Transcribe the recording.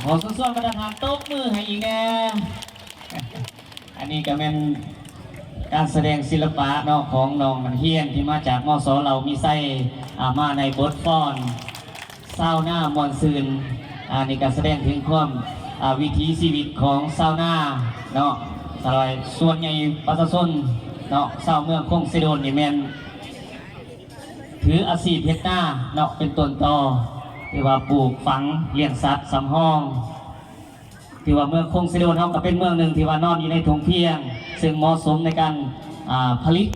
ຂໍຊວນບັນດາທ່ານຕົບມືໃຫ້ອີກແດ່. ອັນນີ້ກໍແມ່ນການສະແດງສິລະປະເນາະ ຂອງນ້ອງນັກຮຽນທີ່ມາຈາກ ມສ ເຫຼົ່າມີໄຊ ອ່າ ມາໃນບົດຟ້ອນຊາວນາມ່ວນຊື່ນ. ອັນນີ້ກໍສະແດງເຖິງຄວາມ ອ່າ ວິຖີຊີວິດຂອງຊາວນາເນາະ. ສະຫຼາຍສ່ວນໃຫຍ່ປະຊາຊົນເນາະ ຊາວເມືອງຄົງເຊໂດນນີ້ແມ່ນ ຖືອາຊີບເຮັດນາເນາະ ເປັນຕົ້ນຕໍ ທີ່ວ່າປູກຝັງລ້ຽງສັດສຳຮອງ ທີ່ວ່າເມືອງຄົງເຊໂດນເຮົາກໍເປັນເມືອງໜຶ່ງທີ່ວ່ານອນຢູ່ໃນທົ່ງພຽງ ເຊິ່ງເໝາະສົມໃນການ ອ່າ ຜະລິດ